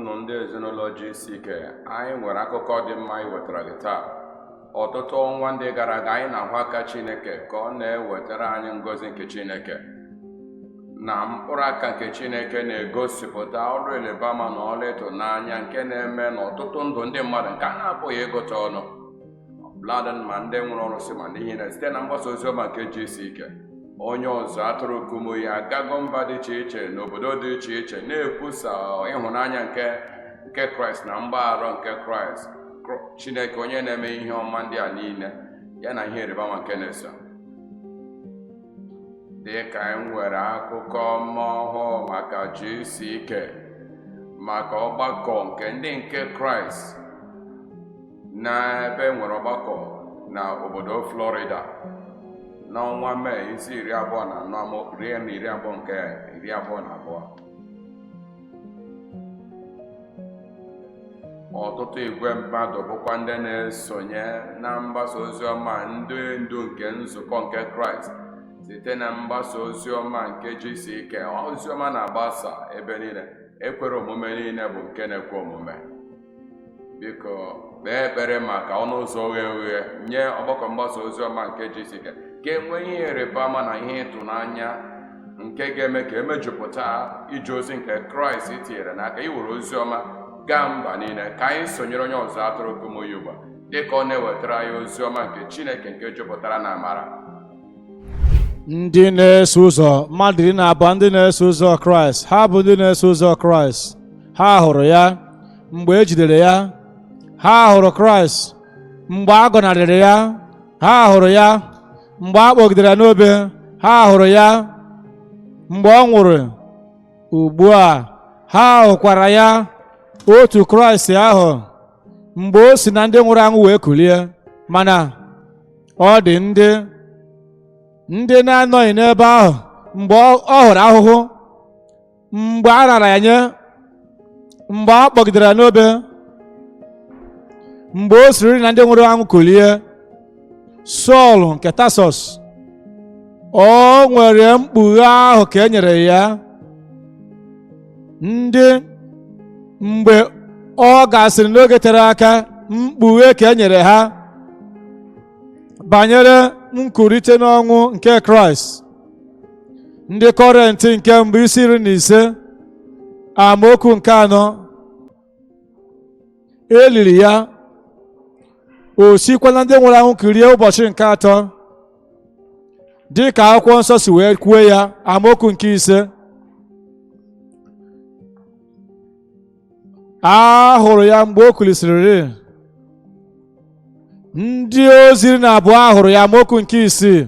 Unu ndị ezinụlọ GCK, anyị nwere akụkọ dị mma anyị wetara gị taa. Ọtụtụ ọnwa ndị gara aga, anyị na-ahụ aka Chineke ka ọ na-ewetara anyị ngọzi nke Chineke na mkpụrụ aka nke Chineke na-egosipụta ọrụ ịrịba ama na ọrụ ịtụnanya nke na-eme n'ọtụtụ ndụ ndị mmadụ nke a na-apụghị ịgụta ọnụ, ọbụladị ma ndị nwere ọrụsị ma n'ihi na site na mgbasa oziọma nke GCK, onye ọzụzụ atụrụ Kumuyi agago mba dị iche iche na obodo dị iche iche na-ekwusa ịhụnanya nke Kraịst na mgbaghara nke Kraịst. Chineke onye na-eme ihe ọma ndị a niile ya na ihe ịrịba ama nke na-eso. Dị ka anyị nwere akụkọ ọma ọhụụ maka GCK, maka ọgbakọ nke ndị nke Kraịst n'ebe nwere ọgbakọ na obodo Florida n'ọnwa Mee isi 24 rie na 20 nke 22. Ọtụtụ igwe mmadụ bụkwa ndị na-esonye na mgbasa oziọma ndị ndu nke nzukọ nke Kraịst site na mgbasa oziọma nke GCK. Oziọma na-agbasa ebe niile, ekwere omume niile bụ nke na-ekwe omume. Biko kpee ekpere maka ọnụ ụzọ oghe oghe nye ọgbakọ mgbasa oziọma nke GCK, ka e nwee ihe ịrịba ama na ihe ịtụnanya nke ga-eme ka emejupụta ije ozi nke Kraịst tinyere n'aka iwere oziọma gaa mba niile. Ka anyị sonyere onye ọzụzụ atụrụ Kumuyi ugbu a dịka ọ na-ewetara anyị oziọma nke Chineke nke jupụtara na amara. Ndị na-eso ụzọ mmadụ 12, ndị na-eso ụzọ Kraịst, ha bụ ndị na-eso ụzọ Kraịst. Ha hụrụ ya mgbe e jidere ya. Ha hụrụ Kraịst mgbe a gọnarịrị ya. Ha hụrụ ya mgbe a kpọgidere ya n'obe. Ha hụrụ ya mgbe ọ nwụrụ. Ugbu a ha hụkwara ya, otu Kraịst ahụ, mgbe o si na ndị nwụrụ anwụ wee kulie. Mana ọ dị ndị na-anọghị n'ebe ahụ mgbe ọ hụrụ ahụhụ, mgbe a rara ya nye, mgbe a kpọgidere ya n'obe, mgbe o siri na ndị nwụrụ anwụ kulie. Sọl nke Tasọs, o nwere mkpughe ahụ ka e nyere ya ndị mgbe ọ gasịrị n'oge tere aka, mkpughe ka e nyere ha banyere nkulite n'ọnwụ nke Kraịst. Ndị Kọrịntị nke mbụ isi 15 amaokwu nke 4. E liri ya, o sikwa na ndị nwụrụ anwụ kulie ụbọchị nke atọ, dị ka akwụkwọ nsọ si wee kwuo ya, amaokwu nke 5. A hụrụ ya mgbe o kulisịrị. Ndị ozi 12 hụrụ ya, amaokwu nke 6.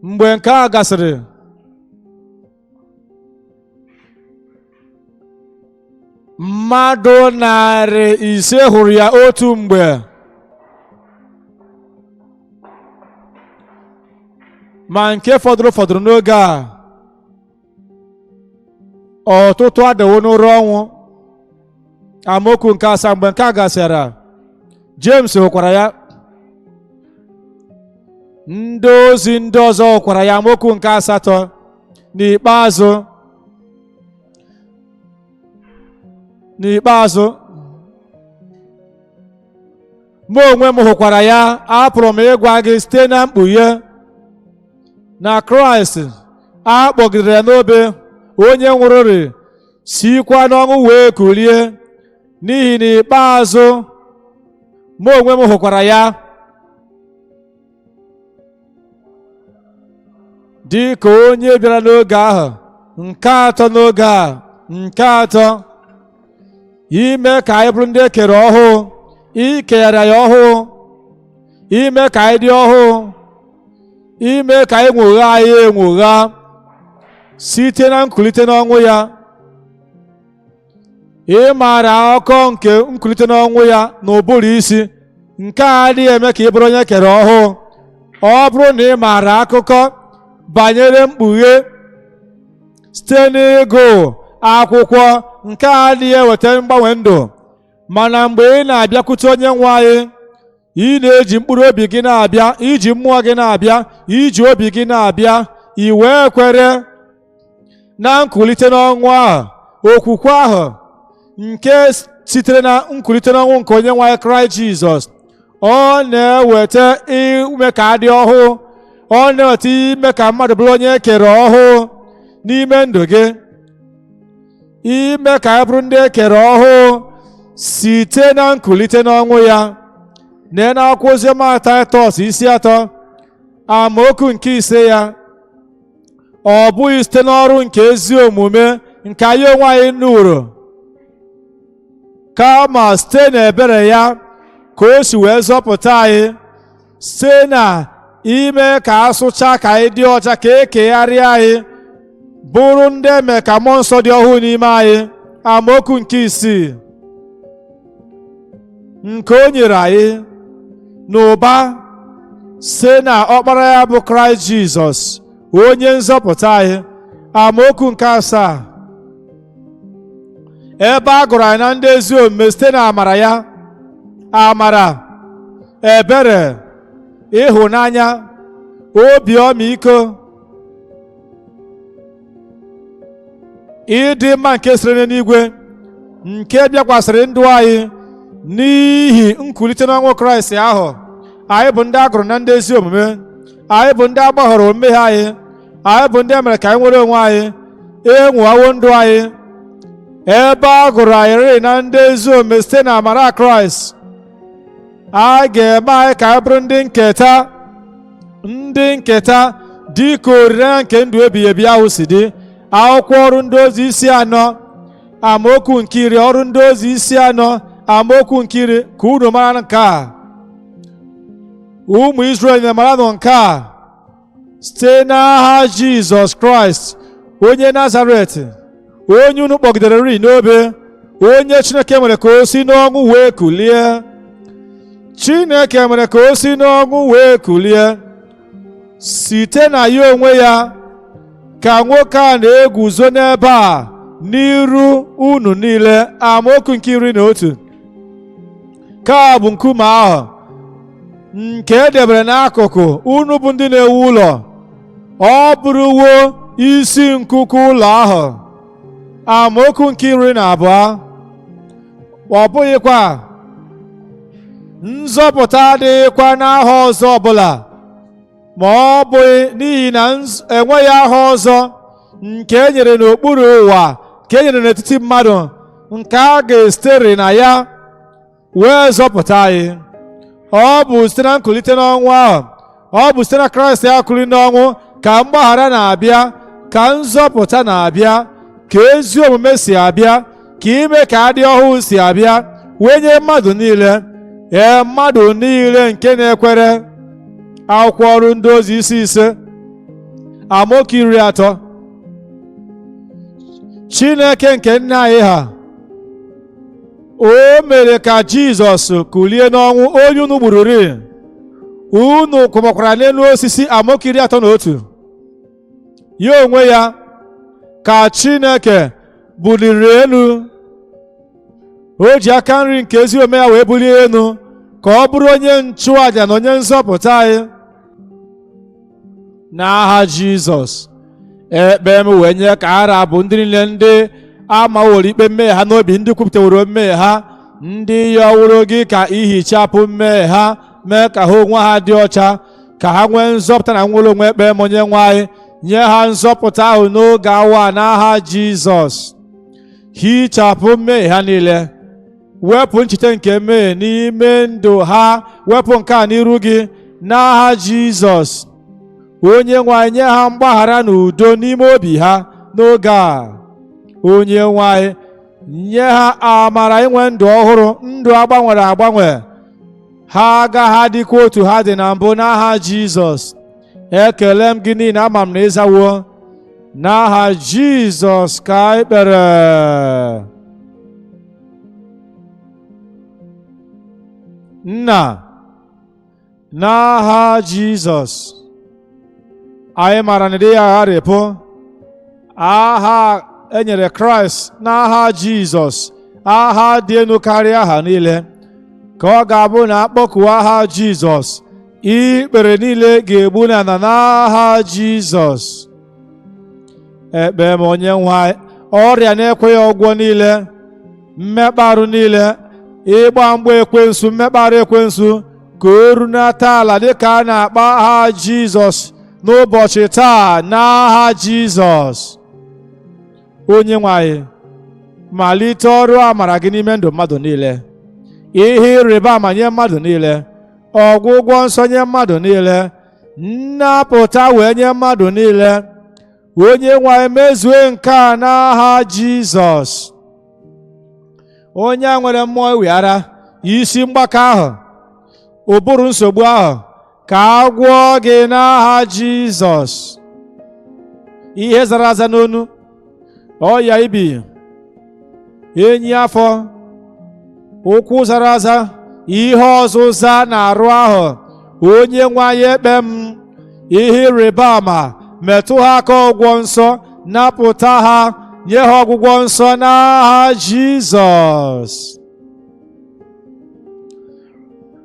Mgbe nke a gasịrị, mmadụ 500 hụrụ ya otu mgbe. Ma nke fọdụrụ fọdụrụ n'oge a, ọtụtụ adawo n'ụra ọnwụ. Amaokwu nke 7. Mgbe nke a gasịara, James hụkwara ya, ndị ozi ndị ọzọ hụkwara ya. Amaokwu nke 8. N'ikpeazụ, mụ onwe m hụkwara ya. Apụrụ m ịgwa gị site na mkpughe na Kraịst a kpọgidere ya n'obe, onye nwụrụrị sikwa n'ọnwụ wee kulie. N'ihi n'ikpeazụ mụ onwe m hụkwara ya, dị ka onye bịara n'oge ahụ nke atọ, n'oge a nke atọ, ime ka anyị bụrụ ndị e kere ọhụụ, ikegharị ya ọhụụ, ime ka anyị dị ọhụụ, ime ka anyị nwogha anyị enwogha site na nkulite n'ọnwụ ya. Ị maara akụkọ nke nkulite n'ọnwụ ya na ụbụrụ isi nke a adịghị eme ka ị bụrụ onye kere ọhụụ. Ọ bụrụ na ị maara akụkọ banyere mkpughe site n'ịgụ akwụkwọ, nke a adịghị eweta mgbanwe ndụ. Mana mgbe ị na-abịakwute onye nwe anyị, ị na-eji mkpụrụ obi gị na-abịa, iji mmụọ gị na-abịa, iji obi gị na-abịa, i wee kwere na nkulite n'ọnwụ ahụ, okwukwe ahụ nke sitere na nkulite n'ọnwụ nke onye nwe anyị Kraịst Jizọs. Ọ na-eweta ime ka adị ọhụụ, ọ na-eweta ime ka mmadụ bụrụ onye e kere ọhụụ n'ime ndụ gị, ime ka anyị bụrụ ndị e kere ọhụụ site na nkulite n'ọnwụ ya. Nee na akwụkwọ oziọma Taịtọs isi 3 amaokwu nke 5 ya, ọ bụghị site n'ọrụ nke ezi omume nke anyị onwe anyị nụrụ, kama site n'ebere ya ka o si wee zọpụta anyị, site na ime ka asụcha ka anyị dị ọcha, ka e kegharịa anyị bụrụ ndị eme ka mmụọ nsọ dị ọhụụ n'ime anyị. Amaokwu nke 6 nke o nyere anyị n'ụba site na ọkpara ya bụ Kraịst Jizọs onye nzọpụta anyị. Amaokwu nke 7 ebe a gụrụ anyị na ndị ezi omume site na amara ya, amara, ebere, ịhụnanya, obi ọmịiko, ịdị mma nke sitere n'eluigwe nke bịakwasịrị ndụ anyị n'ihi nkulite n'ọnwụ Kraịst ahụ. Anyị bụ ndị a gụrụ na ndị ezi omume, anyị bụ ndị a gbaghara mmehie anyị, anyị bụ ndị e mere ka anyị nwere onwe anyị, enwewo ndụ anyị ebe a gụrụ anyị rịị na ndị ezi omume site na amara Kraịst. A ga-eme anyị ka anyị bụrụ ndị nketa, ndị nketa dị ka olileanya nke ndụ ebighị ebi ahụ si dị. Akwụkwọ ọrụ ndị ozi isi 4 amaokwu nke 10, ọrụ ndị ozi isi 4 amaokwu nke 10, ka unu mara nke a, ụmụ Izrel maranụ nke a, site n'aha Jizọs Kraịst onye Nazaret, onye unu kpọgidere ri n'obe, onye Chineke mere ka o si n'ọnwụ wee kulie. Chineke mere ka o si n'ọnwụ wee kulie, site na ya onwe ya ka nwoke a na-eguzo n'ebe a n'iru unu niile. Amaokwu nke 11, ka bụ nkume ahụ nke e debere n'akụkụ unu bụ ndị na-ewu ụlọ, ọ bụrụwo isi nkuku ụlọ ahụ. Amaokwu nke 12, ọ bụghịkwa nzọpụta adịghịkwa n'aha ọzọ ọbụla ma ọ bụghị n'ihi na enweghị aha ọzọ nke e nyere n'okpuru ụwa, nke e nyere n'etiti mmadụ, nke a ga-esitere na ya wee zọpụta anyị. Ọ bụ site na nkulite n'ọnwụ ahụ, ọ bụ site na Kraịst ya kuli n'ọnwụ ka mgbaghara na-abịa, ka nzọpụta na-abịa, ka ezi omume si abịa, ka ime ka adị ọhụụ si abịa wee nye mmadụ niile, ee, mmadụ niile nke na-ekwere. Akwụkwọ ọrụ ndị ozi isi 5 amaokwu 30, Chineke nke nna anyị ha o mere ka Jizọs kulie n'ọnwụ, onye unu gbururi, unu kwụbakwara n'elu osisi. Amaokwu 31, ya onwe ya ka Chineke buliri elu, o ji aka nri nke ezi omume ya wee bulie elu ka ọ bụrụ onye nchụaja na onye nzọpụta anyị. N'aha Jizọs, ekpe m wee nye ka ara bụ ndị niile ndị amaworo ikpe mmehie ha n'obi, ndị kwupụtaworo mmehie ha, ndị yọworo gị ka ihichapụ mmehie ha, mee ka ha onwe ha dị ọcha, ka ha nwee nzọpụta na nwere onwe. Ekpe m onye nwe anyị, nye ha nzọpụta ahụ n'oge awa n'aha Jizọs. Hichapụ mmehie ha niile, wepụ ncheta nke mmehie n'ime ndụ ha, wepụ nke a n'iru gị n'aha Jizọs. Onye nwe anyị, nye ha mgbaghara na udo n'ime obi ha n'oge a. Onye nwe anyị, nye ha amara inwe ndụ ọhụrụ, ndụ agbanwere agbanwe. Ha agaghị adịkwa otu ha dị na mbụ n'aha Jizọs. Ekele m gị n'ihi na ama m na ịzawo. N'aha Jizọs ka anyị kpere. Nna, n'aha Jizọs, anyị maara na ịdịghị agharịpụ aha e nyere Kraịst n'aha Jizọs, aha dị elu karịa aha niile, ka ọ ga-abụ na akpọkuo aha Jizọs, ikpere niile ga-egbu n'ala n'aha Jizọs. Ekpe m onye nwe anyị, ọrịa na-ekweghị ọgwụgwọ niile, Mmekpa arụ niile, ịgba mgba ekwensu, mmekpa arụ ekwensu, ka o runata ala dịka a na-akpọ aha Jizọs n'ụbọchị taa n'aha Jizọs. Onye nwe anyị, malite ọrụ amara gị n'ime ndụ mmadụ niile, ihe ịrịba ama nye mmadụ niile, ọgwụgwọ nsọ nye mmadụ niile, nnapụta wee nye mmadụ niile. Onye nwe anyị, mezue nke a n'aha Jizọs. Onye a nwere mmụọ iweghara, isi mgbaka ahụ, ụbụrụ nsogbu ahụ, ka a gwọọ gị n'aha Jizọs. Ihe zara aza n'onu, ọya ibi, enyi afọ, ụkwụ zara aza, ihe ọzụza na-arụ ahụ, onye nwe anyị, ekpe m ihe ịrịba ama, metụ ha aka ọgwọ nsọ, napụta ha, nye ha ọgwụgwọ nsọ n'aha Jizọs.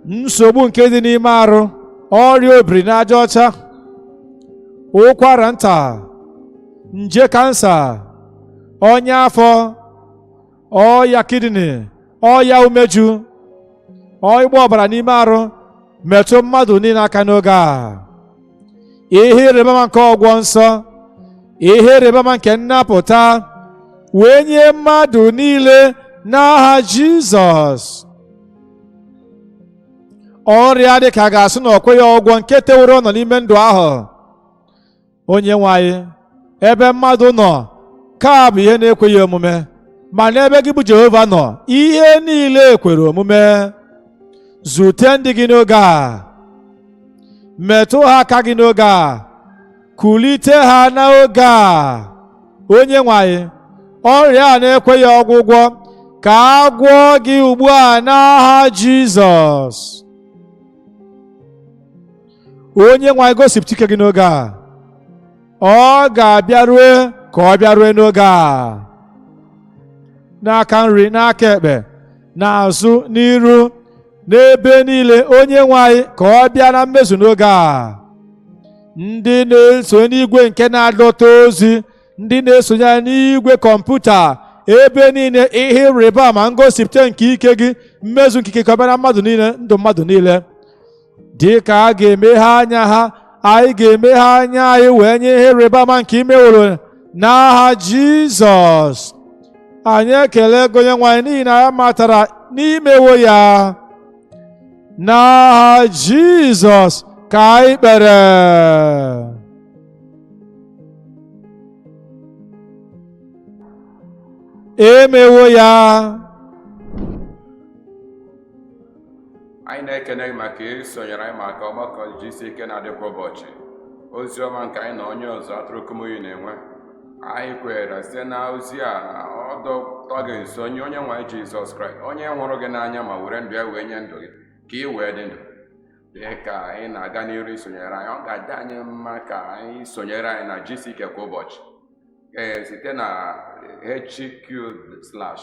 Nsogbu nke dị n'ime arụ, ọrịa obiri n'aja ọcha, ụkwara nta, nje kansa, ọnya afọ, ọya kidney, ọya umeju, ịgba ọbara n'ime arụ, metụ mmadụ niile aka n'oge a. Ihe ịrịba ama nke ọgwọ nsọ, ihe ịrịba ama nke nnapụta wee nye mmadụ niile n'aha Jizọs. Ọrịa dị ka ga-asị na ọ kweghị ọgwọ nke teworo nọ n'ime ndụ ahụ, onye nwe anyị, ebe mmadụ nọ ka bụ ihe na-ekweghị omume, ma n'ebe gị bụ Jehova nọ, ihe niile kwere omume. Zute ndị gị n'oge a, metụ ha aka gị n'oge a, kulite ha n'oge a. Onye nwe anyị, ọrịa a na-ekweghị ọgwụgwọ, ka a gwọọ gị ugbu a n'aha Jizọs. Onye nwe anyị, gosipụta ike gị n'oge a. Ọ ga-abịarue ka ọ bịarue n'oge a, n'aka nri, n'aka ekpe, n'azụ, n'iru, n'ebe niile. Onye nwe anyị, ka ọ bịa na mmezu n'oge a. Ndị na-eso n'igwe nke na-adọta ozi, ndị na-esonye n'igwe kọmputa, ebe niile, ihe ịrịba ama, ngosipụta nke ike gị, mmezu nke ike, ka ọ bịa na mmadụ niile, ndụ mmadụ niile. Dị ka a ga-emeghe anya ha, anyị ga-emeghe anya anyị wee nye ihe ịrịba ama nke imeworo n'aha Jizọs. Anyị ekele gị, onye nwe anyị, n'ihi na ya matara n'imewo ya. N'aha Jizọs ka anyị kpere. Emewo ya. Anyị na-ekene gị maka isonyere anyị maka ọgbakọ GCK na-adị kwa ụbọchị, ozi ọma nke anyị na onye ọzụzụ atụrụ Kumuyi na-enwe. Anyị kwere site na ozi a na ọ dọta gị nso nye onye nwe anyị Jizọs Kraịst, onye hụrụ gị n'anya ma were ndụ ya wee nye ndụ gị ka ị wee dị ndụ. Dị ka anyị na-aga n'iru isonyere anyị, ọ ga-adị anyị mma ka anyị sonyere anyị na GCK kwa ụbọchị, ee, site na hq/connect.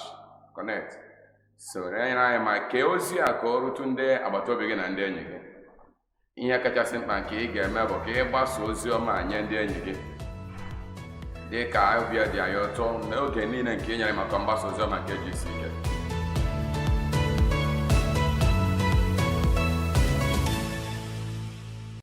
Sonyere anyị ma kee ozi a ka o rutu ndị agbata obi gị na ndị enyi gị. Ihe kachasị mkpa nke ị ga-eme bụ ka ị gbasa ozi ọma nye ndị enyi gị, dị ka obi dị anyị ụtọ n'oge niile nke ị nyere maka mgbasa ozi ọma nke GCK.